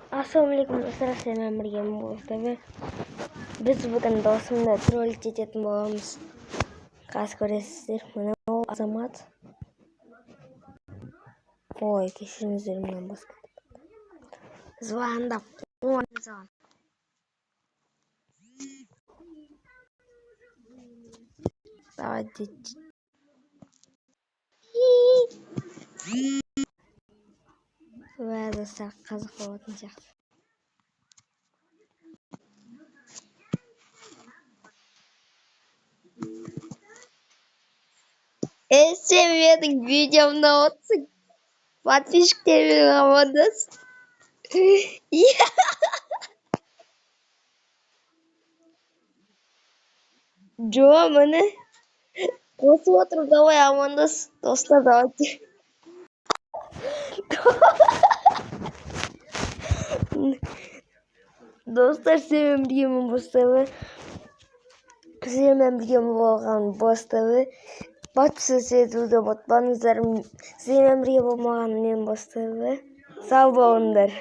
Ассалаумағалейкум, достар! Сіздермен бірге мен, ТВ. Біз бүгін досымды троллить ететін боламыз. Қазір көресіздер. Міне, ол азамат. Ой, кешіріңіздер, мынаны басып кеттім. Звондап қойған. Давайте. Уә, достар, қызық болатын сияқты. Ей, сен менің видеомда отырсың. Подписчиктермен амандас. Иә. Жо, міне. Қосып отырып, давай амандас. Достар, давайте. Достар, сіздермен бірге мен, Бос ТВ. Сіздермен бірге болған Бос ТВ. Подписываться етуді ұмытпаңыздар. Сіздермен бірге болмаған мен, Бос ТВ. Сау болыңдар.